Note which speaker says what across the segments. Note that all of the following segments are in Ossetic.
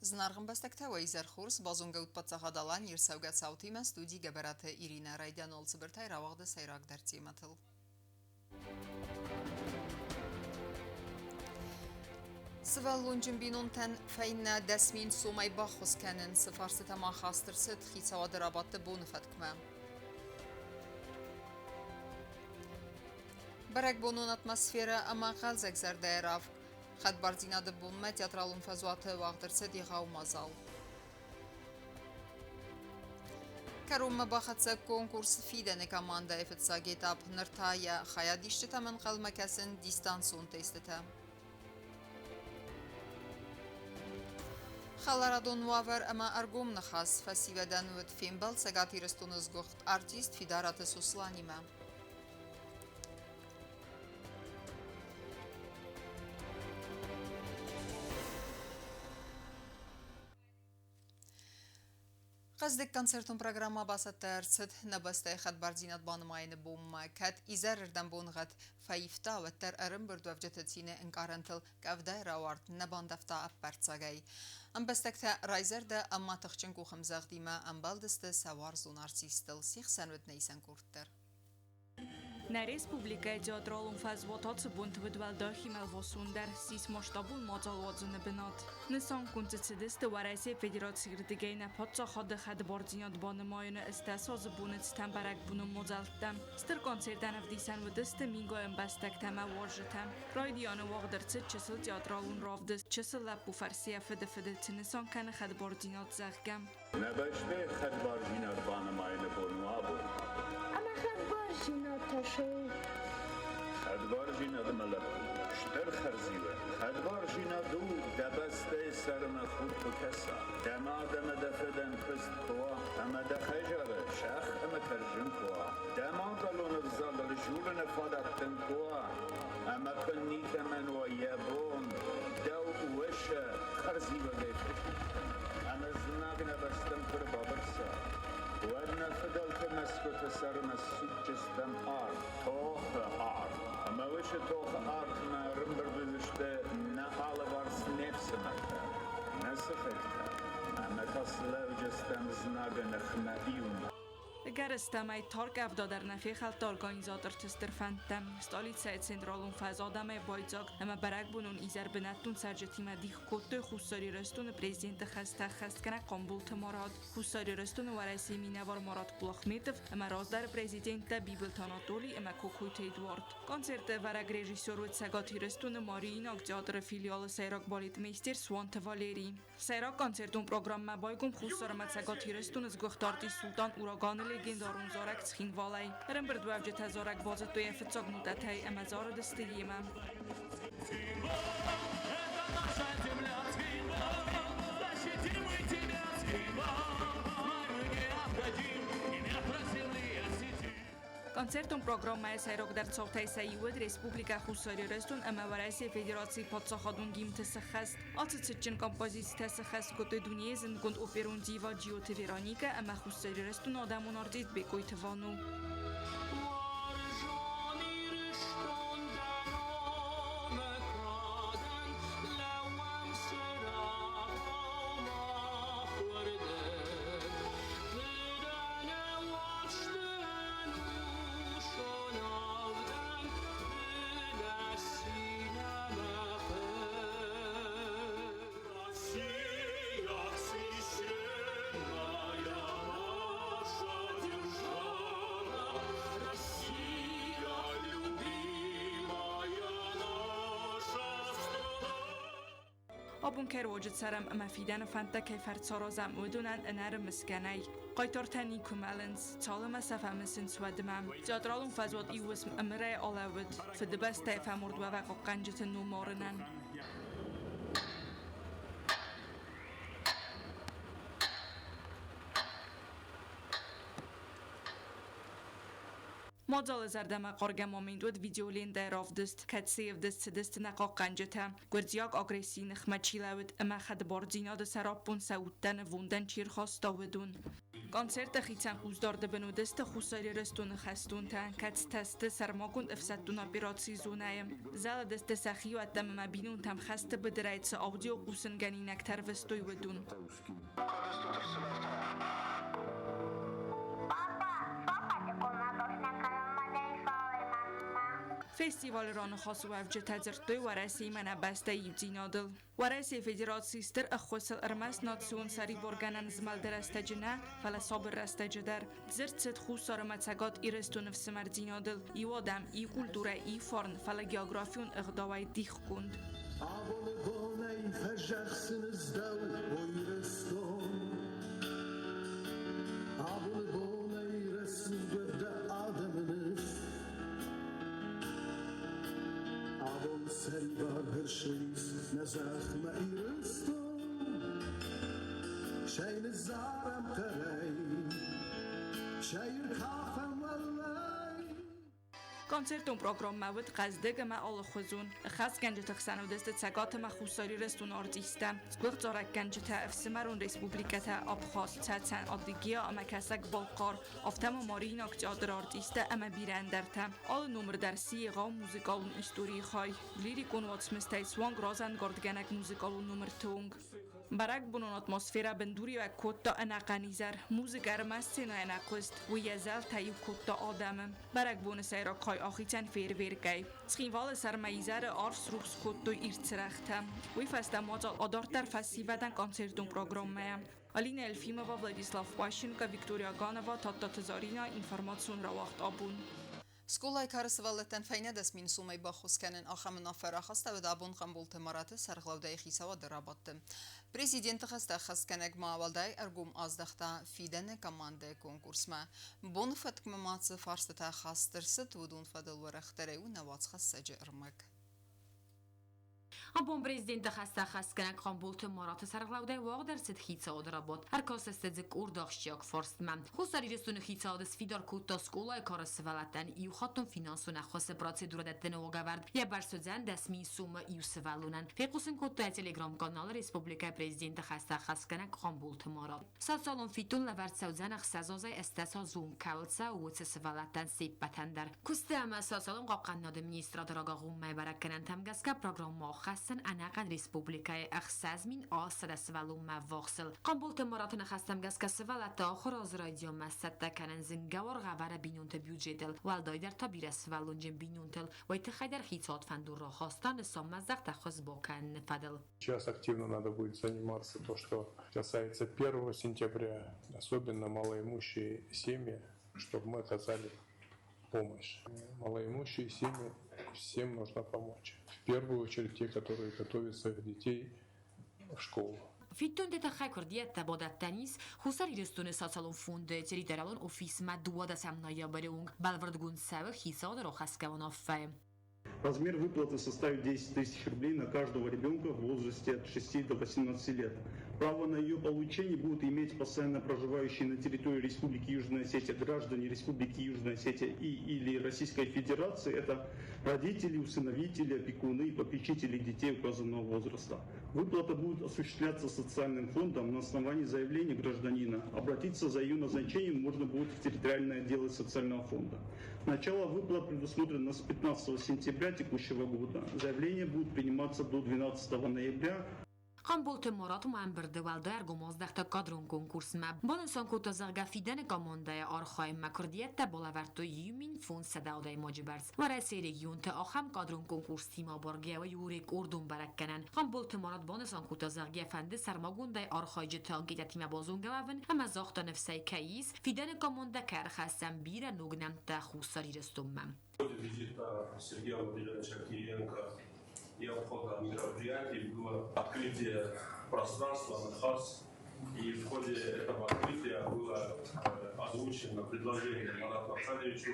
Speaker 1: Зынаргъ ӕмбӕстӕгтӕ, уӕ изӕр хорз! Базонгӕ ут Паддзахад Аланийы ӕрцӕугӕ цаутимӕ студийы Гӕбӕраты Иринӕ. Райдиан уал цыбыртӕй рауагъды сӕйрагдӕр темӕтыл. Сывӕллонджын бинонтӕн фӕйнӕ 10 000 сомӕй баххуыс кӕнын цы фарстытӕм ахаст ӕрцыд хицауады рабадты боны фӕткмӕ. Бӕрӕгбонон атмосферӕ ӕмӕ хъӕлдзӕг зӕрдӕйы равг. Хӕдбардзинады бонмӕ театралон фӕзуаты уагъд ӕрцыд егъау мадзал. Кӕронмӕ бахӕццӕ конкурс «Фидӕны командӕйы» фыццаг этап. Ныр та йӕ хайадисджытӕм ӕнхъӕлмӕ кӕсын дистанцион тестытӕ. Хӕларадон уавӕр ӕмӕ ӕргом ныхас фӕсивӕдӕн уыд фембӕлд Цӕгат Ирыстоны сгуыхт артист Фидараты Сосланимӕ. Хъӕздыг концертон программӕ бацӕттӕ ӕрцыд нӕ бӕстӕйы хӕдбардзинад банымайыны бонмӕ. Кӕд изӕрырдӕм боныгъӕд фӕивта, уӕддӕр ӕрӕмбырдуӕвджыты цины ӕнкъарӕнтыл къӕвдайы рауард нӕ бандӕвта ӕппӕрццагӕй. Ӕмбӕстӕгтӕ райзӕрдӕ ӕмӕ тыхджын къухӕмдзӕгъдимӕ ӕмбӕлдысты сӕ уарзон артисттыл, се хсӕн уыд нӕ исӕн къорд дӕр.
Speaker 2: Нӕ республикӕйы театралон фӕзуат ацы бонты уыд уӕлдай химӕлвасондӕр, ссис масштабон мадзал уадзыны бынат. Нысангонд дзы цыдысты Уӕрӕсейы Федерацийы рдыгӕй нӕ паддзахады хӕдбардзинад банымайыны 80 азы боны цытӕн бӕрӕгбонон мадзӕлттӕ. Стыр концертӕн ӕвдисӕн уыдысты мингай ӕмбӕстӕгтӕ ӕмӕ уазджытӕ. Райдианы уагъд ӕрцыд чысыл театралон равдыст «Чысыл лӕппу фӕрсы йӕ фыды фыды, цы нысан кӕны хӕдбардзинад, зӕгъгӕ.
Speaker 3: Нӕ бӕстӕйы хӕдбардзинад банымайыны бон у абон.
Speaker 4: Ӕмӕ хӕдбардзинад та цы у?
Speaker 3: Хӕдбардзинад мӕ лӕппу, стыр хӕрзиуӕг. Хӕдбардзинад у, дӕ бӕстӕйы сӕрмӕ хур куы кӕса, дӕ мад ӕмӕ дӕ фыдӕн куыст куы уа, ӕмӕ дӕ хӕдзары сӕх ӕмӕ кӕрдзын куы уа, дӕ мадӕлон ӕвзагыл дзурыны фадат дын куы уа, ӕмӕ куы никӕмӕн уа йӕ бон дӕу уӕсӕ хӕрзиуӕгӕй фӕхъыг кӕнын. Ӕмӕ знаг нӕ бӕстӕм куы рбабырса, уӕд нӕ фыдӕлты мӕсгуыты сӕрмӕ ссудздзыстӕм арт, тохы арт. Ӕмӕ уыцы тохы артмӕ ӕрӕмбырд уыдзысты нӕ алыварс не фсымӕртӕ, нӕ сыхӕгтӕ, ӕмӕ та слӕуджыстӕм знагы ныхмӕ иумӕ.
Speaker 2: Ӕгӕрыстӕмӕй, тар къӕвда дӕр нӕ фехӕлдта организаторты стыр фӕндтӕ. Стъалицӕйы централон фӕз адӕмӕй байдзаг ӕмӕ бӕрӕгбонон изӕр бынӕттон цӕрджытимӕ дих кодтой Хуссар Ирыстоны президенты хӕстӕ ӕххӕстгӕнӕг Хъамболты Марат, Хуссар Ирыстоны Уӕрӕсейы минӕвар Марат Кулахметов ӕмӕ раздӕры президенттӕ Бибылты Анатоли ӕмӕ Кокойты Эдуард. Концерты ӕвӕрӕг режиссер уыд Цӕгат Ирыстоны Мариинаг театры филиалы сӕйраг балетмейстер Суанты Валерий. Сӕйраг концертон программӕ байгом Хуссар ӕмӕ Цӕгат Ирыстоны сгуыхт артист Султан Ураганы легендарон зарӕг Цхинвалӕй. Ӕрӕмбырдуӕвджытӕ зарӕг базыдтой йӕ фыццаг нотӕтӕй ӕмӕ зарыдысты йемӕ.
Speaker 5: Цхинвал, это наша земля, Цхинвал, защитим мы тебя, Цхинвал, мы не отдадим ни метра земли осетин.
Speaker 2: Концертон программӕйы сӕйрагдӕр цаутӕй сӕ иу уыд Республикӕ Хуссар Ирыстон ӕмӕ Уӕрӕсейы Федерацийы паддзахадон гимнты сыххӕст. Ацы цытджын композицитӕ сыххӕст кодтой дунейы зындгонд оперон дива Джиоты Вероникӕ ӕмӕ Хуссар Ирыстоны адӕмон артист Бекъойты Вано.
Speaker 5: Уарзон Ирыстон дӕ номы кадӕн лӕууӕм цырагъау мах уырдыг. Ды дӕ нӕ уарзты ӕнусон авдӕн, ды нӕ цин ӕмӕ хъыг. Россия священная наша держава, Россия любимая наша страна.
Speaker 2: Абон кӕй руаджы цӕрӕм ӕмӕ фидӕны фӕндтӕ кӕй фӕрцы аразӕм, уыдонӕн ӕнӕрымысгӕ нӕй. Хъайтартӕ никуы мӕлынц, цалынмӕ сӕ фӕмысынц, уӕдмӕ. Театралон фӕзуат иу уысм ӕмырӕй алӕууыд Фыдыбӕстӕйы фӕмурдуӕвӕг хъахъхъӕнджыты ном арынӕн. Мадзалы зӕрдӕмӕхъаргӕ момент уыд видеолентӕйы равдыст, кӕцыйы ӕвдыст цыдысты нӕ хъахъхъӕнджытӕ, гуырдзиаг агрессийы ныхмӕ чи лӕууыд ӕмӕ хӕдбардзинады сӕраппонд сӕ удтӕ нывондӕн чи рхаста, уыдон. Концерты хицӕн хъусдарды бын уыдысты Хуссар Ирыстоны хӕстонтӕ, кӕцытӕ сты сӕрмагонд ӕфсӕддон операцийы зонӕйы. Зӕлыдысты сӕ хиуӕттӕм ӕмӕ бинонтӕм хӕсты быдырӕй цы аудиохъусынгӕнинӕгтӕ ӕрвыстой, уыдон. Фестивалы раныхасы уӕвджытӕ дзырдтой Уӕрӕсеимӕ нӕ бӕстӕйы иудзинадыл. Уӕрӕсейы Федерацийы стыр ӕххуысыл ӕрмӕст национ сӕрибаргӕнӕн змӕлды рӕстӕджы нӕ, фӕлӕ сабыр рӕстӕджы дӕр. Дзырд цыд Хуссар ӕмӕ Цӕгат Ирыстоны фсымӕрдзинадыл, иу адӕм, иу культурӕ, иу фарн, фӕлӕ географион ӕгъдауӕй дихгонд.
Speaker 6: Абоны бонӕй фӕзӕхсынц дӕу, о Ирыстон. Абоны бонӕй рӕсугъд дӕ адӕмы ныфс. Абон сӕрибар ӕрсыдис нӕ зӕхмӕ Ирыстон. Сӕй ныззарӕм хъӕрӕй, сӕй ркафӕм уӕллӕй.
Speaker 2: Концертон программӕ уыд хъӕздыг ӕмӕ алыхуызон. Хӕсгӕнджыты хсӕн уыдысты Цӕгат ӕмӕ Хуссар Ирыстоны артисттӕ, сгуыхт зарӕггӕнджытӕ, ӕфсымӕрон республикӕтӕ Абхаз, Цӕцӕн, Адыгея ӕмӕ Кӕсӕг-Балхъар, афтӕ ма Мариинаг театры артисттӕ ӕмӕ бирӕ ӕндӕртӕ. Алы номыр дӕр сси егъау музыкалон историйы хай. Лирикон уацмыстӕй суанг разӕнгардгӕнӕг музыкалон номырты онг. Бӕрӕгбонон атмосферӕ бындуриуӕг кодта ӕнӕхъӕн изӕр. Музыкӕ ӕрмӕст сценӕйӕ нӕ хъуыст, уый йӕ зӕлтӕ-иу кодта адӕмы. Бӕрӕгбоны сӕйраг хай ахицӕн фейерверкӕй. Цхинвалы сӕрмӕ изӕры арф срухс кодтой ирд цырӕгътӕ. Уый фӕстӕ мадзал адарддӕр фӕсивӕдӕн концертон программӕйӕ. Алина Елфимова, Владислав Пащенко, Виктория Ганова, Тадтаты Зарина, информацион рауагъд абон.
Speaker 1: Скъолайы кары сывӕллӕттӕн фӕйнӕ 10 000 сомӕй баххуыс кӕнын ахӕм уынаффӕ рахастӕуыд абон Хъамболты Мараты сӕргълӕудӕй хицауады рабадты. Президенты хӕстӕ ӕххӕстгӕнӕг ма уӕлдай ӕргом аздӕхта фидӕны командӕйы конкурсмӕ. Боны фӕткмӕ ма цы фарстытӕ хаст ӕрцыд, уыдон фӕдыл уӕрӕхдӕрӕй у нӕ уацхӕссӕджы ӕрмӕг.
Speaker 7: Абон президенты хӕстӕ ӕххӕстгӕнӕг Хъамболты Мараты сӕргълӕудӕй уагъд ӕрцыд хицауады рабадт. Ӕркастысты дзы къорд ахсджиаг фарстмӕ. Хуссар Ирыстоны хицауады сфидар кодта скъолайы кары сывӕллӕттӕн иухаттон финансон ӕххуысы процедурӕ дӕттыны уагӕвӕрд. Йӕ бӕрц уыдзӕн 10 000 сомы иу сывӕллонӕн, фехъусын кодта телеграм-каналы республикӕйы президенты хӕстӕ ӕххӕстгӕнӕг Хъамболты Марат. Социалон фиддон лӕвӕрд цӕудзӕн ӕхсӕзазӕй ӕстдӕсазон кӕуыл цӕуы, уыцы сывӕллӕттӕн се ппӕтӕн дӕр. Куысты ӕмӕ социалон хъахъхъӕнынады министрады рагагъоммӕ бӕрӕггӕнӕнтӕм гӕсгӕ программӕ аххӕсдзӕн ӕнӕхъӕн республикӕйы 6800 сывӕллонмӕ ӕввахсыл. Хъамболты Мараты ныхӕстӕм гӕсгӕ сывӕллӕтты ахуыр азы райдианмӕ сцӕттӕ кӕнын зынгӕ уаргъӕвӕры бинонты бюджетыл, уӕлдайдӕр та бирӕсывӕллонджын бинонтыл, уый тыххӕй дӕр хицауад фӕндон рахаста нысанмӕздӕхт ӕххуыс бакӕныны фӕдыл.
Speaker 8: Сейчас активно надо будет заниматься то, что касается 1 сентября, особенно малоимущие семьи, чтобы мы оказали помощь. Малоимущие семьи, всем нужно помочь. В первую очередь те, которые готовят своих детей в школу.
Speaker 7: Фиддонты тыххӕй куырдиӕттӕ бадӕттӕн ис Хуссар Ирыстоны социалон фонды территориалон офисмӕ 12 ноябры онг, бӕлвырдгонд цӕуы хицауады рахӕсгӕ уынаффӕйы.
Speaker 9: Размер выплаты составит 10 тысяч рублей на каждого ребенка в возрасте от 6 до 18 лет. Право на ее получение будут иметь постоянно проживающие на территории Республики Южная Осетия граждане Республики Южная Осетия и или Российской Федерации. Это родители, усыновители, опекуны и попечители детей указанного возраста. Выплата будет осуществляться социальным фондом на основании заявления гражданина. Обратиться за ее назначением можно будет в территориальное отделы социального фонда. Начало выплат предусмотрено с 15 сентября текущего года. Заявления будут приниматься до 12 ноября.
Speaker 7: Хъамболты Марат ма ӕмбырды уӕлдай ӕргом аздӕхта кадрон конкурсмӕ. Банысан кодта, зӕгъгӕ, фидӕны командӕйы архайынмӕ куырдиӕттӕ балӕвӕрдтой 1500 адӕймаджы бӕрц. Уӕрӕсейы регионты ахӕм кадрон конкурстимӕ абаргӕйӕ у рекордон бӕрӕггӕнӕн. Хъамболты Марат банысан кодта, зӕгъгӕ, фӕнды сӕрмагондӕй архайджыты анкетӕтимӕ базонгӕ уӕвын ӕмӕ загъта ныфсӕй кӕй ис, фидӕны командӕ кӕй ӕрхӕсдзӕн бирӕ ног нӕмттӕ Хуссар Ирыстонмӕ.
Speaker 10: В ходе визита Сергея Владимировича Кириенко и обхода мероприятий было открытие пространства Нхас. И в ходе этого открытия было озвучено предложение Марату Аркадьевичу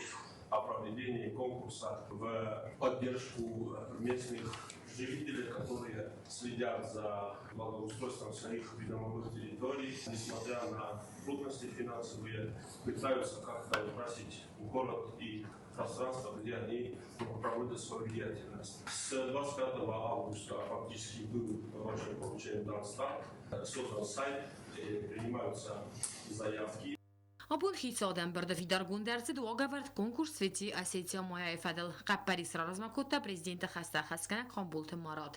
Speaker 10: о проведении конкурса в поддержку местных жителей, которые следят за благоустройством своих придомовых территорий, несмотря на трудности финансовые, пытаются как-то украсить город и пространство, где они проводят свою деятельность. С 25 августа фактически был по вашему поручению дан старт, создан сайт, принимаются заявки.
Speaker 7: Абон хицауады ӕмбырды фидаргонд ӕрцыд уагӕвӕрд конкурс Цвети Осетия моя-йы фӕдыл. Хъӕппӕрис раразмӕ кодта президенты хӕстӕ ӕххӕстгӕнӕг Хъамболты Марат.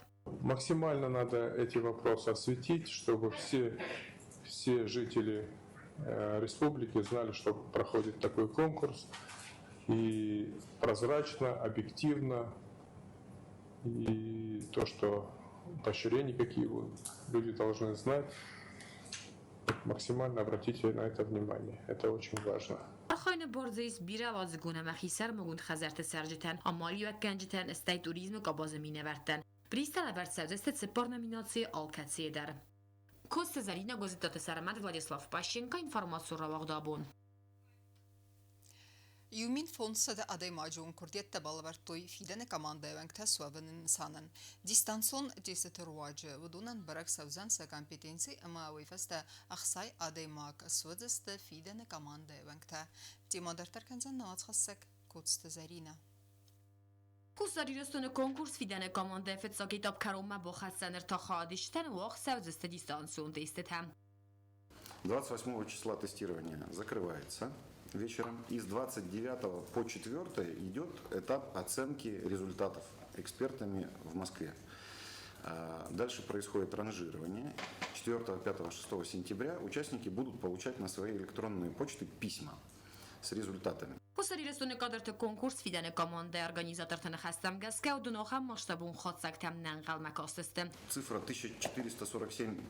Speaker 8: Максимально надо эти вопросы осветить, чтобы все жители республики знали, что проходит такой конкурс. И прозрачно, объективно, и то, что поощрения какие будут, люди должны знать. Максимально обратите на это внимание. Это очень важно.
Speaker 7: Архайыны бар дзы ис бирӕуӕладзыгон ӕмӕ хисӕрмагонд хӕдзӕртты цӕрджытӕн, амалиуӕггӕнджытӕн, стӕй туризмы къабазы минӕвӕрттӕн. Призтӕ лӕвӕрд цӕудзысты цыппар номинацийы алкӕцыйы дӕр. Коцты Зӕринӕ, Гозиттаты Сӕрмӕт, Владислав Пащенко, информацион рауагъд абон.
Speaker 1: 1500 адӕймаджы онг куырдиӕттӕ балӕвӕрдтой фидӕны командӕйы уӕнгтӕ суӕвыны нысанӕн. Дистанцион тестыты руаджы уыдонӕн бӕрӕг цӕудзӕн сӕ компетенци ӕмӕ уый фӕстӕ 60 адӕймаг суыдзысты фидӕны командӕйы уӕнгтӕ. Темӕ дарддӕр кӕндзӕн нӕ уацхӕссӕг Коцты Зӕринӕ.
Speaker 7: Хуссар Ирыстоны конкурс фидӕны командӕйы фыццаг этап кӕронмӕ бахӕццӕ, ныр та хайадисджытӕн уагъд цӕудзысты дистанцион тестытӕ.
Speaker 11: 28 числа тестирование закрывается вечером. И с 29 по 4 идет этап оценки результатов экспертами в Москве. Дальше происходит ранжирование. 4, 5, 6 сентября участники будут получать на свои электронные почты письма с результатами.
Speaker 7: Хуссар Ирыстоны кадрты конкурс фидӕны командӕйы организаторты ныхӕстӕм гӕсгӕ уыдон ахӕм масштабон хатдзӕгтӕм нӕ ӕнхъӕлмӕ кастысты.
Speaker 11: Цифра 1447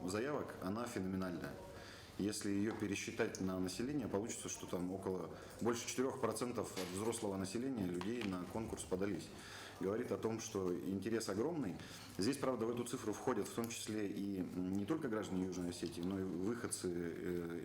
Speaker 11: заявок, она феноменальная. Если ее пересчитать на население, получится, что там около больше 4% от взрослого населения людей на конкурс подались. Говорит о том, что интерес огромный. Здесь, правда, в эту цифру входят в том числе и не только граждане Южной Осетии, но и выходцы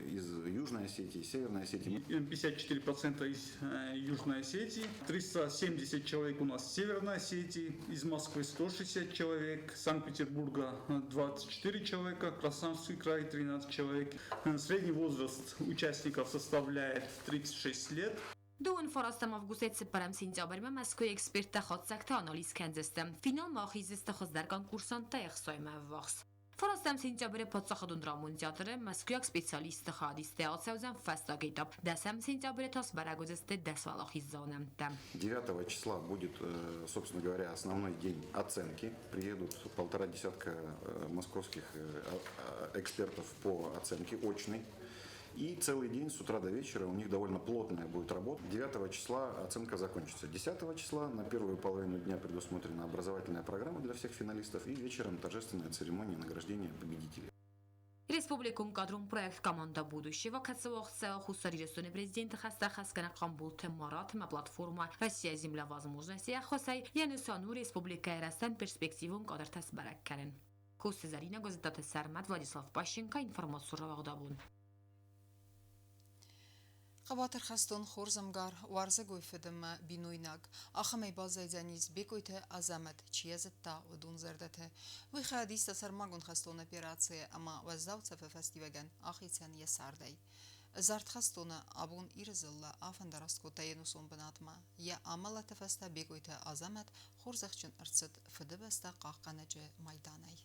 Speaker 11: из Южной Осетии, Северной Осетии.
Speaker 9: 54% из Южной Осетии, 370 человек у нас в Северной Осетии, из Москвы 160 человек, Санкт-Петербурга 24 человека, Краснодарский край 13 человек. Средний возраст участников составляет 36 лет.
Speaker 7: Дыууын фарастӕм августӕй цыппӕрӕм сентябрьмӕ Мӕскуыйы эксперттӕ хатдзӕгтӕ анализ кӕндзысты. Финалмӕ ахиздзысты хуыздӕр конкурсанттӕ ӕхцаймӕ ӕввахс. Фарастӕм сентябры Паддзахадон драмон театры мӕскуыйаг специалистты хайадистӕй ацӕудзӕн фӕстаг этап. Дӕсӕм сентябры та сбӕрӕг уыдзысты дӕс уӕлахиздзауы нӕмттӕ.
Speaker 11: 9 числа будет, собственно говоря, основной день оценки. Приедут полтора десятка московских экспертов по оценке очной. И целый день с утра до вечера у них довольно плотная будет работа. 9 числа оценка закончится. 10 числа на первую половину дня предусмотрена образовательная программа для всех финалистов и вечером торжественная церемония награждения победителей.
Speaker 7: Республикон кадрон проект «Команда будущего», кӕцы уагъд цӕуы Хуссар Ирыстоны президенты хӕстӕ хӕсгӕнӕг Хъамболты Марат ӕмӕ платформӕ «Россия земля возможностей» ӕххуысӕй, йӕ нысан у республикӕйы рӕзтӕн перспективон кадртӕ сбӕрӕг кӕнын. Коцты Зӕринӕ, Гуызыттаты Сӕрмӕт, Владислав Пащенко, информацион рауагъд абон.
Speaker 1: Хъӕбатыр хӕстон хорз ӕмгар, уарзӕгой фыд ӕмӕ бинойнаг. Ахӕмӕй баззайдзӕнис Бекъойты Азӕмӕт, чи йӕ зыдта, уыдон зӕрдӕты. Уый хайадиста сӕрмагонд хӕстон операцийы ӕмӕ уӕззау цӕфы фӕстиуӕгӕн ахицӕн йӕ цардӕй. Ӕдзард хӕстоны абон Иры дзыллӕ афӕндараст кодта йе нусон бынатмӕ. Йӕ амӕлӕты фӕстӕ Бекъойты Азӕмӕт хорзӕхджын ӕрцыд Фыдыбӕстӕ хъахъхъӕнӕджы майданӕй.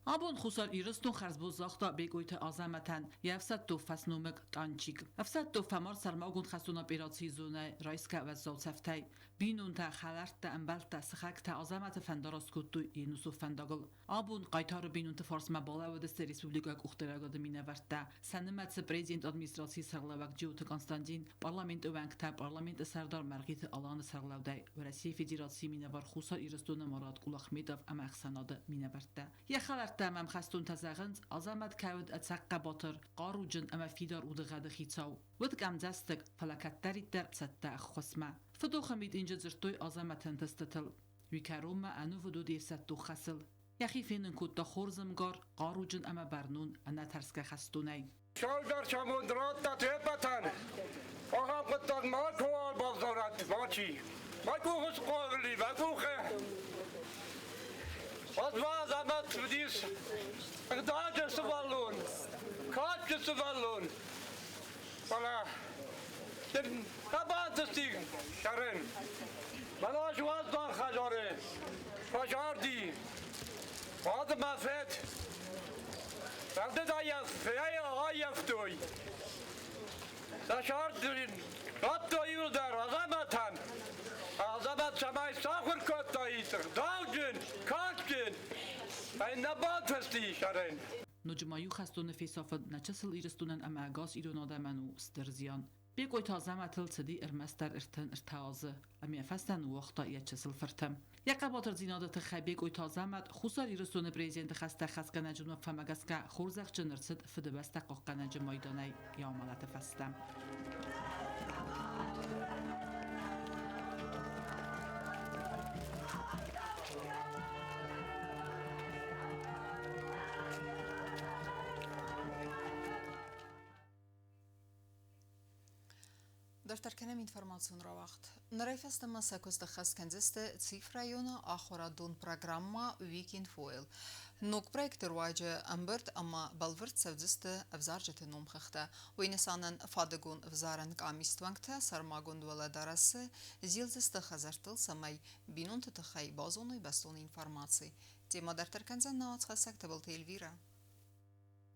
Speaker 12: Абон Хуссар Ирыстон хӕрзбон загъта Бекъойты Азӕмӕтӕн йӕ ӕфсӕддон фӕсномыг Танчик. Ӕфсӕддон фӕмард сӕрмагонд хӕстон операцийы зонӕйы райсгӕ уӕззау цӕфтӕй. Бинонтӕ, хӕлӕрттӕ, ӕмбӕлттӕ, сыхӕгтӕ Азӕмӕты фӕндараст кодтой йе нусон фӕндагыл. Абон хъайтары бинонты фарсмӕ балӕууыдысты республикӕйы къухдариуӕгады минӕвӕрттӕ, сӕ нымӕцы президент администрацийы сӕргълӕууӕг Джиоты Константин, парламенты уӕнгтӕ, парламенты сӕрдар Мӕргъиты Аланы сӕргълӕудӕй Уӕрӕсейы Федерацийы минӕвар Хуссар Ирыстоны Марат Кулахметов ӕмӕ ӕхсӕнады минӕвӕрттӕ. Йӕ хӕлӕрттӕ ӕмӕ ӕмхӕстонтӕ зӕгъынц, Азӕмӕт кӕй уыд ӕцӕг хъӕбатыр, хъаруджын ӕмӕ фидар удыгъӕды хицау. Уыд къӕмдзӕстыг, фӕлӕ кӕддӕриддӕр цӕттӕ ӕххуысмӕ. Фыдохы митинджы дзырдтой Азӕмӕты ӕнтыстытыл. Уый кӕронмӕ ӕнувыд уыд йе фсӕддон хӕсыл. Йӕхи фенын кодта хорз ӕмгар, хъаруджын ӕмӕ бӕрнон, ӕнӕтӕрсгӕ хӕстонӕй.
Speaker 13: Цалдӕр сӕмонд радта теппӕтӕн. Ахӕм хъуыддаг макуы бавзарӕд мачи. Мӕ къухы схъуагли, мӕ къухы. Уӕд ӕмӕ уыдис ӕгъдаджы сывӕллон, кадджын сывӕллон. Фӕлӕ дын нӕ бантысти цӕрын. Мӕнӕ уӕздан хӕдзары фӕзарди. Уӕд мӕ фед. Рӕвдыд ӕййӕфтой. Сӕ цард радтой иуылдӕр Азӕмӕтӕн. Азӕмӕт цӕмӕй сахуыр кодтаид ӕгъдауджын, кадджын, ӕй нӕ бантысти сӕрӕн.
Speaker 12: Ноджы ма иу хӕстоны фесӕфыд нӕ чысыл Ирыстонӕн ӕмӕ ӕгас ирон адӕмӕн у стыр зиан. Бекъойты Азӕмӕтыл цыди ӕрмӕстдӕр 33 азы, ӕмӕ йӕ фӕстӕ ныууагъта йӕ чысыл фырты. Йӕ хъӕбатырдзинады тыххӕй Бекъойты Азӕмӕт Хуссар Ирыстоны президенты хӕстӕ хӕсгӕнӕджы уынаффӕмӕ гӕсгӕ хорзӕхджын ӕрцыд Фыдыбӕстӕ хъахъхъӕнӕджы майданӕй йӕ амӕлӕты фӕстӕ.
Speaker 1: Дарддӕр кӕнӕм информацион рауагъд. Нырӕй фӕстӕмӕ сӕ куыст ӕххӕст кӕндзысты цифрӕйон ахуырадон программӕ Weekinfo-йыл. Ног проекты руаджы ӕмбырд ӕмӕ бӕлвырд цӕудзысты ӕвзарджыты номхыгъдтӕ. Уый нысанӕн фадыгон ӕвзарӕн къамисты уӕнгтӕ сӕрмагонд уӕлӕдарӕсы зилдзысты хӕдзӕрттыл, цӕмӕй бинонты тыххӕй базоной бӕстон информаци. Темӕ дарддӕр кӕндзӕн нӕ уацхӕссӕг Тыбылты Эльвирӕ.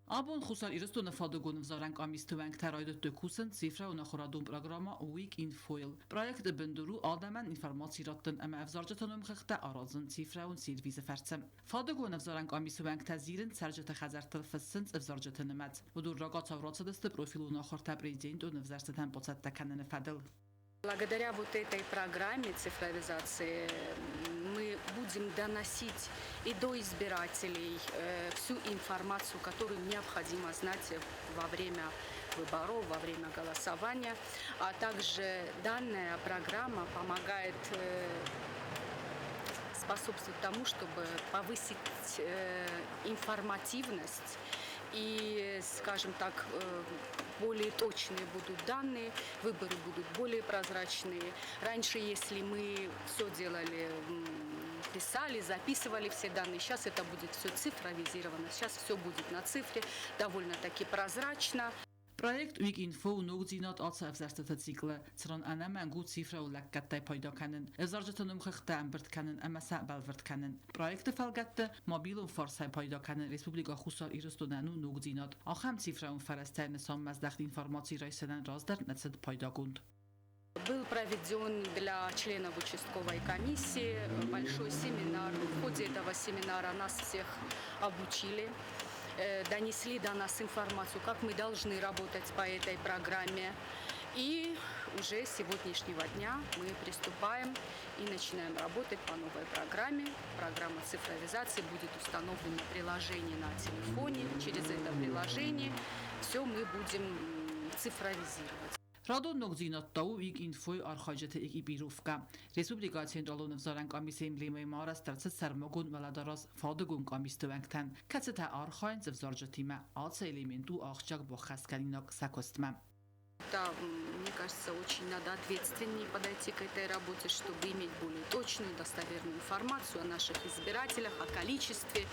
Speaker 12: Абон Хуссар Ирыстоны фадыгон ӕвзарӕн къамисты уӕнгтӕ райдыдтой кусын цифрӕон ахуырадон программӕ Week Info-йыл. Проекты бындур у адӕмӕн информаци раттын ӕмӕ ӕвзарджыты номхыгъдтӕ аразын цифрӕон сервисы фӕрцы. Фадыгон ӕвзарӕн къамисы уӕнгтӕ зилынц цӕрджыты хӕдзӕрттыл, фыссынц ӕвзарджыты нымӕц. Уыдон рагацау рацыдысты профилон ахуыртӕ президентон ӕвзӕрстытӕм бацӕттӕ кӕныны фӕдыл.
Speaker 14: Благодаря вот этой программе цифровизации мы будем доносить и до избирателей всю информацию, которую необходимо знать во время выборов, во время голосования. А также данная программа помогает способствует тому, чтобы повысить информативность и, скажем так, более точные будут данные, выборы будут более прозрачные. Раньше, если мы все делали, писали, записывали все данные, сейчас это будет все цифровизировано, сейчас все будет на цифре, довольно-таки прозрачно.
Speaker 12: Проект Weekinfo у ногдзинад ацы ӕвзӕрстыты циклы, цыран ӕнӕмӕнг у цифрӕйы лӕггӕдтӕй пайда кӕнын, ӕвзарджыты номхыгъдтӕ ӕмбырд кӕнын ӕмӕ сӕ бӕлвырд кӕнын. Проекты фӕлгӕтты мобилон фарсӕй пайда кӕнын Республикӕ Хуссар Ирыстонӕн у ногдзинад. Ахӕм цифрӕйон фӕрӕзтӕй нысанмӕздӕхт информаци райсынӕн раздӕр нӕ цыд пайдагонд.
Speaker 14: Был проведен для членов участковой комиссии большой семинар. В ходе этого семинара нас всех обучили, донесли до нас информацию, как мы должны работать по этой программе. И уже с сегодняшнего дня мы приступаем и начинаем работать по новой программе. Программа цифровизации, будет установлено приложение на телефоне. Через это приложение все мы будем цифровизировать.
Speaker 12: Радон ногдзинӕдтӕ у Weekinfo-йы архайджыты экипировкӕ. Республикӕйы централон ӕвзарӕн къамисы эмблемӕимӕ арӕзт ӕрцыд сӕрмагонд уӕлӕдарӕс фадыгон къамисты уӕнгтӕн, кӕцытӕ архайынц ӕвзарджытимӕ. Ацы элемент у ахсджиаг баххӕстгӕнинаг сӕ куыстмӕ.
Speaker 14: Да, мне кажется, очень надо ответственнее подойти к этой работе, чтобы иметь более точную, достоверную информацию о наших избирателях, о количестве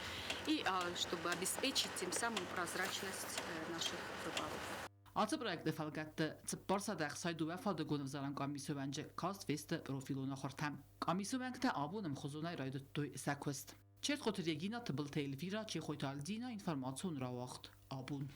Speaker 14: и чтобы обеспечить тем самым прозрачность наших выборов.
Speaker 12: Ацы проекты фӕлгӕтты 462 фадыгон ӕвзарӕн къамисы уӕнджы каст фесты профилон ахуыртӕ. Къамисы уӕнгтӕ абон ӕмхуызонӕй райдыдтой сӕ куыст. Чертхъоты Регина, Тыбылты Эльвира, Чехойты Альдина, информацион рауагъд абон.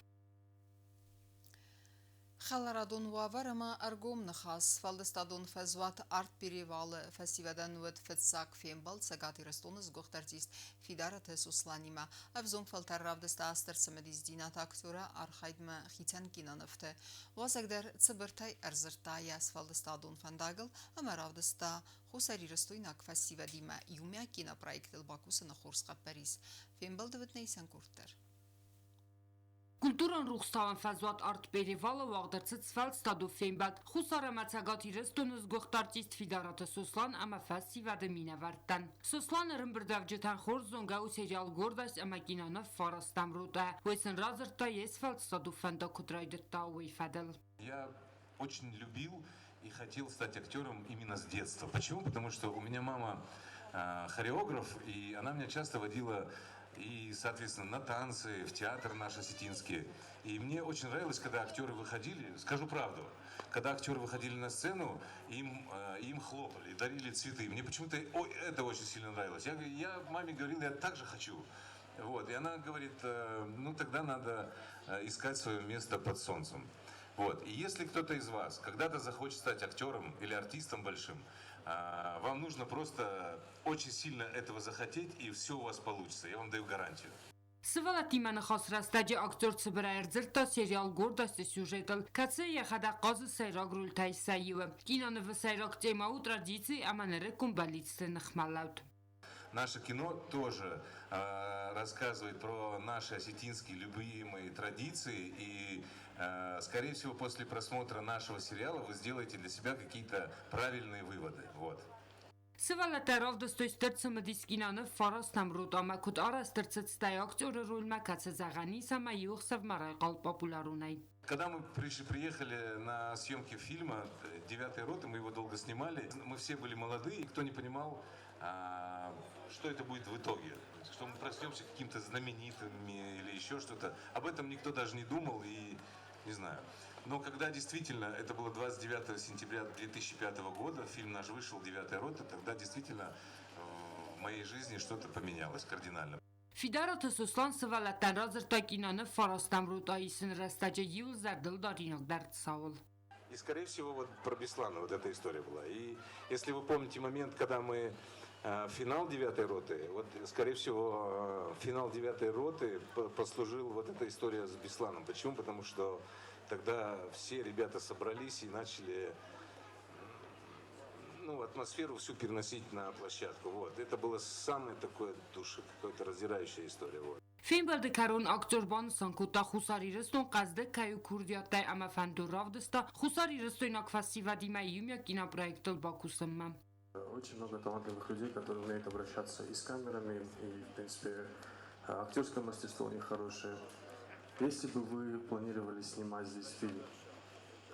Speaker 1: Хӕларадон уавӕр ӕмӕ ӕргом ныхас. Сфӕлдыстадон фӕзуат Арт-Перевалы фӕсивӕдӕн уыд фыццаг фембӕлд Цӕгат Ирыстоны сгуыхт артист Фидараты Сосланимӕ. Ӕвзонг фӕлтӕр равдыста стыр цымыдисдзинад актеры архайдмӕ хицӕн кинонывты. Уазӕг дӕр цыбыртӕй ӕрдзырдта йӕ сфӕлдыстадон фӕндагыл ӕмӕ равдыста хуссарирыстойнаг фӕсивӕдимӕ иумиаг кинопроектыл бакусыны хорз хъӕппӕрис. Фембӕлды уыд нӕ исӕн къорд дӕр.
Speaker 15: Культурон рухстауӕн фӕзуат Арт-Перевалы уагъд ӕрцыд сфӕлдыстадон фембӕлд Хуссар ӕмӕ Цӕгат Ирыстоны сгуыхт артист Фидараты Сослан ӕмӕ фӕсивӕды минӕвӕрттӕн. Сослан ӕрӕмбырдуӕвджытӕн хорз зонгӕ у сериал «Гордость» ӕмӕ киноныв «Фарастӕм ротӕ». Уый сын радзырдта, йе сфӕлдыстадон фӕндаг куыд райдыдта, уый фӕдыл.
Speaker 16: Я очень любил и хотел стать актером именно с детства. Почему? Потому что у меня мама хореограф, и она меня часто водила и, соответственно, на танцы, в театр наш осетинский. И мне очень нравилось, когда актеры выходили, скажу правду, когда актеры выходили на сцену, им хлопали, дарили цветы. Мне почему-то это очень сильно нравилось. Я маме говорил, я также хочу. Вот, и она говорит, ну тогда надо искать свое место под солнцем. Вот. И если кто-то из вас когда-то захочет стать актером или артистом большим, вам нужно просто очень сильно этого захотеть, и все у вас получится. Я вам даю гарантию.
Speaker 15: Сывӕллӕттимӕ ныхас рӕстӕджы актер цыбырӕй ӕрдзырдта сериал «Гордость»-ы сюжетыл, кӕцы йӕхӕдӕг хъазы сӕйраг рольтӕй сӕ иуы. Кинонывы сӕйраг темӕ у традици ӕмӕ нырыккон бӕллицты ныхмӕлӕуд.
Speaker 16: Наше кино тоже рассказывает про наши осетинские любимые традиции. И, скорее всего, после просмотра нашего сериала вы сделаете для себя какие-то правильные выводы. Вот.
Speaker 15: Сывӕллӕттӕ равдыстой стыр цымыдис киноныв «Фарастӕм ротамӕ» куыд арӕзт ӕрцыд, стӕй актеры рольмӕ кӕцы зӕгъӕн ис ӕмӕ иу ӕхсӕвмӕ райхъал популяронӕй.
Speaker 16: Когда мы приехали на съемки фильма «Девятой роты», мы его долго снимали, мы все были молодые, никто не понимал, что это будет в итоге. Что мы проснемся каким-то знаменитыми или еще что-то. Об этом никто даже не думал и не знаю. Но когда действительно, это было 29 сентября 2005 года, фильм наш вышел «Девятая рота», тогда действительно в моей жизни что-то поменялось кардинально.
Speaker 15: Фидараты Сослан сывӕллӕттӕн радзырдта киноныв «Фарастӕм ротайы» сын рӕстӕджы иу зӕрдылдаринаг дӕр цауыл.
Speaker 16: И, скорее всего, вот про Беслана вот эта история была. И если вы помните момент, когда мы финал «Девятой роты», вот, скорее всего, финал «Девятой роты» послужил вот эта история с Бесланом. Почему? Потому что тогда все ребята собрались и начали, ну, атмосферу всю переносить на площадку. Вот. Это было самое такое души, какая-то раздирающая история. Вот.
Speaker 15: Фембӕлды кӕрон актер банысан кодта, Хуссар Ирыстон хъӕздыг кӕй у курдиаттӕй ӕмӕ фӕндон равдыста хуссарирыстойнаг фӕсивӕдимӕ иумиаг кинопроектыл бакусынмӕ.
Speaker 17: Очень много талантливых людей, которые умеют обращаться и с камерами, и, в принципе, актерское мастерство у них хорошее. Если бы вы планировали снимать здесь фильм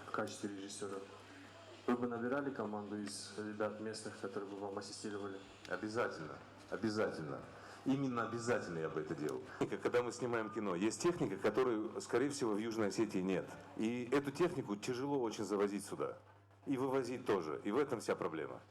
Speaker 17: в качестве режиссера, вы бы набирали команду из ребят местных, которые бы вам ассистировали?
Speaker 16: Обязательно, обязательно. Именно обязательно я бы это делал. Когда мы снимаем кино, есть техника, которой, скорее всего, в Южной Осетии нет. И эту технику тяжело очень завозить сюда. И вывозить тоже. И в этом вся проблема.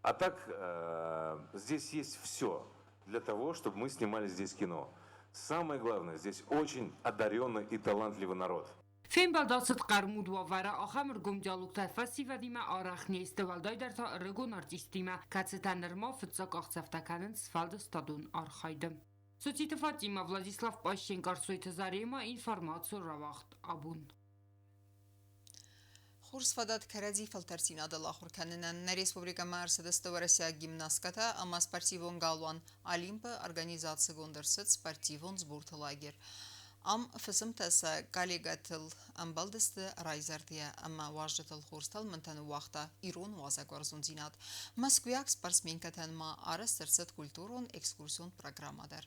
Speaker 16: А так, здесь есть все для того, чтобы мы снимали здесь кино. Самое главное, здесь очень одаренный и талантливый народ.
Speaker 15: Фембӕлд ацыд хъӕрмуд уавӕры, ахӕм ӕргом диалогтӕ фӕсивӕдимӕ арӕх не сты, уӕлдайдӕр та ӕрыгон артисттимӕ, кӕцытӕ нырма фыццаг къахдзӕфтӕ кӕнынц сфӕлдыстадон архайды. Цоциты Фатимӕ, Владислав Пащенко, Ӕрсойты Заремӕ, информацион рауагъд «Абон».
Speaker 1: Хорз фадат кӕрӕдзи фӕлтӕрддзинадыл ахуыр кӕнынӕн. Нӕ республикӕмӕ ӕрцыдысты уӕрӕсейаг гимнасткӕтӕ ӕмӕ спортивон галуан «Олимп»-ы организацигонд ӕрцыд спортивон сборты лагерь. Ам фысымтӕ сӕ коллегӕтыл ӕмбӕлдысты райзӕрдыйӕ ӕмӕ уазджытыл хорз тӕлмӕнтӕ ныууагъта ирон уазӕгуарзондзинад. Мӕскуыйаг спортсменкӕтӕн ма арӕзт ӕрцыд культурон экскурсион программӕ дӕр.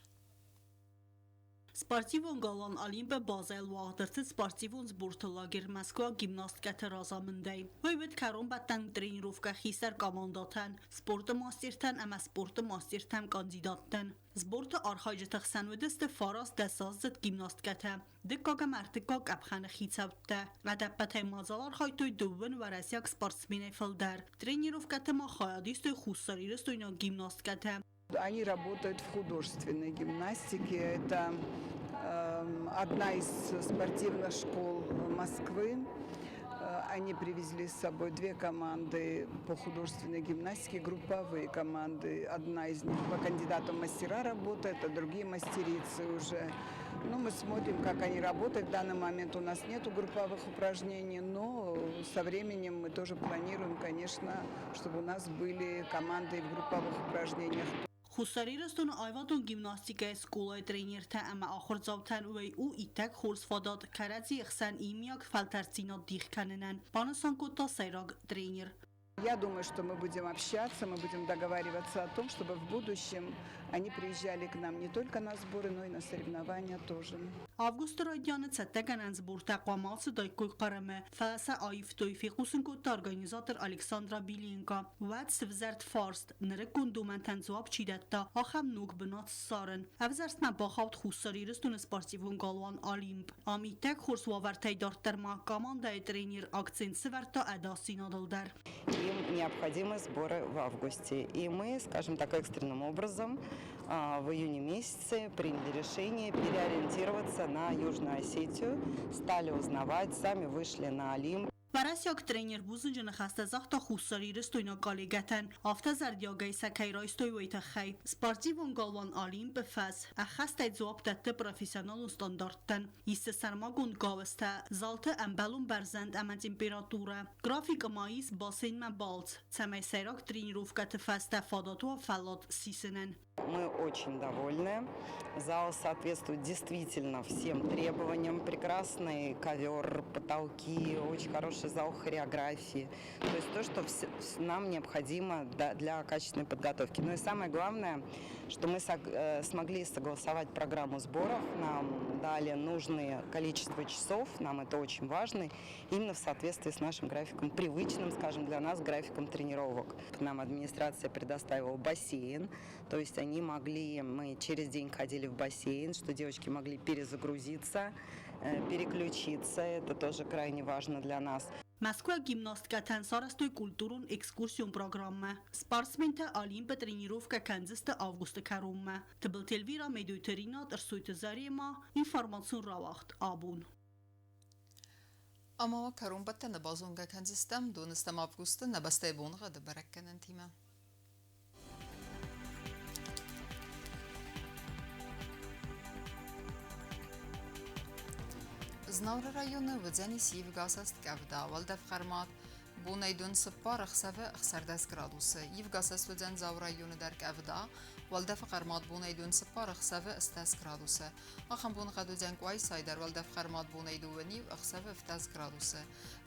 Speaker 18: Спортивон галуан «Олимп»-ы базӕйыл уагъд ӕрцыд спортивон сборты лагерь Мӕскуыйаг гимнасткӕты разамындӕй. Уый уыд кӕронбӕттӕн тренировкӕ хистӕр командӕтӕн, спорты мастертӕн ӕмӕ спорты мастертӕм кандидаттӕн. Сборты архайджыты хсӕн уыдысты фараст дӕсаздзыд гимнасткӕтӕ, дыккаг ӕмӕ ӕртыккаг къӕпхӕны хицӕуттӕ. Ӕдӕппӕтӕй мадзал архайдтой дыууын уӕрӕсейаг спортсменӕй фылдӕр. Тренировкӕты ма хайад истой хуссарирыстойнаг гимнасткӕтӕ.
Speaker 19: Они работают в художественной гимнастике. Это одна из спортивных школ Москвы. Они привезли с собой две команды по художественной гимнастике, групповые команды. Одна из них по кандидатам в мастера работает, а другие мастерицы уже. Ну, мы смотрим, как они работают. В данный момент у нас нет групповых упражнений, но со временем мы тоже планируем, конечно, чтобы у нас были команды в групповых упражнениях.
Speaker 18: Хуссар Ирыстоны аивадон гимнастикӕйы скъолайы тренертӕ ӕмӕ ахуырдзаутӕн уый у иттӕг хорз фадат кӕрӕдзийы хсӕн иумиаг фӕлтӕрддзинад дих кӕнынӕн, банысан кодта сӕйраг тренер.
Speaker 19: Я думаю, что мы будем общаться, мы будем договариваться о том, чтобы в будущем они приезжали к нам не только на сборы, но и на соревнования тоже.
Speaker 18: Августы райдианы цӕттӕгӕнӕн сбортӕ хъуамӕ ацыдаиккой Хъырымы, фӕлӕ сӕ аивтой, фехъусын кодта организатор Александра Беленко. Уӕд сывзӕрд фарст, нырыккон домӕнтӕн дзуапп чи дӕтта, ахӕм ног бынат ссарын. Ӕвзӕрстмӕ бахауд Хуссар Ирыстоны спортивон галуан «Олимп». Ам иттӕг хорз уавӕртӕй дарддӕр ма командӕйы тренер акцент сӕвӕрдта ӕдасдзинадыл дӕр.
Speaker 20: им необходимы сборы в августе. И мы, скажем так, экстренным образом в июне месяце приняли решение переориентироваться на Южную Осетию, стали узнавать, сами вышли на Олимп.
Speaker 18: Уӕрӕсейаг тренер бузныджы ныхӕстӕ загъта хуссарирыстойнаг коллегӕтӕн, афтӕ зӕрдиагӕй сӕ кӕй райстой, уый тыххӕй. Спортивон галуан Олимп-ы фӕз ӕххӕстӕй дзуапп дӕтты профессионалон стандарттӕн. Ис дзы сӕрмагонд гауызтӕ, залты ӕмбӕлон бӕрзӕнд ӕмӕ температурӕ. Графикы ма ис бассейнмӕ балц, цӕмӕй сӕйраг тренировкӕты фӕстӕ фадат уа фӕллад сисынӕн.
Speaker 20: Мы очень довольны. Зал соответствует действительно всем требованиям. Прекрасный ковер, потолки, очень хороший зал хореографии. То есть то, что нам необходимо для качественной подготовки. Ну и самое главное, что мы смогли согласовать программу сборов. Нам дали нужное количество часов, нам это очень важно, именно в соответствии с нашим графиком, привычным, скажем, для нас графиком тренировок. Нам администрация предоставила бассейн, то есть они могли, мы через день ходили в бассейн, что девочки могли перезагрузиться, переключиться, это тоже крайне важно для нас.
Speaker 18: Мӕскуыйаг гимнасткӕтӕн сарӕзтой культурон экскурсион программӕ. Спортсментӕ Олимпы тренировкӕ кӕндзысты августы кӕронмӕ. Тыбылты Эльвира, Медойты Ринат, Ӕрсойты Заремӕ, информацион рауагъд абон.
Speaker 1: Ӕмӕ уӕ кӕронбӕттӕны базонгӕ кӕндзыстӕм доныстӕм августы нӕ бӕстӕйы боныгъӕды бӕрӕггӕнӕнтимӕ. Знауыры районы уыдзӕнис ивгӕ асӕст къӕвда, уӕлдӕф хъӕрмад, бонӕй дон 4, ӕхсӕвы 16 градусы. Ивгӕ асӕст уыдзӕн Дзауы районы дӕр къӕвда, уӕлдӕфы хъӕрмад бонӕй дон 4, ӕхсӕвы 18 градусы. Ахӕм боныгъӕд уыдзӕн Къуайсайы дӕр уӕлдӕф хъӕрмад бонӕй 2 ӕхсӕвы 17 градусы.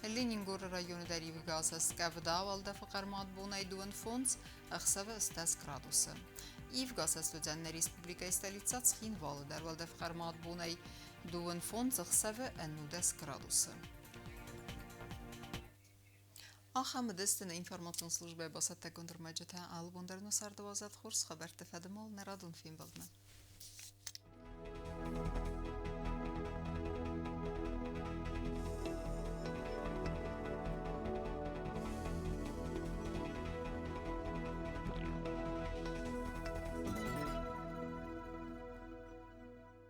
Speaker 1: Ленингоры районы дӕр ивгӕ асӕст къӕвда, уӕлдӕфы хъӕрмад бонӕй 25, ӕхсӕвы 18 градусы. Ивгӕ асӕст уыдзӕн нӕ республикӕйы столицӕ Цхинвалы дӕр уӕлдӕф хъӕрмад бонӕй 25, ӕхсӕвы 19 градусы. Ахӕм уыдысты нӕ информацион службӕйы бацӕттӕгонд ӕрмӕджытӕ. Алы бон дӕр нӕ царды уадзӕд хорз хабӕртты фӕдымол нӕ радон фембӕлдмӕ.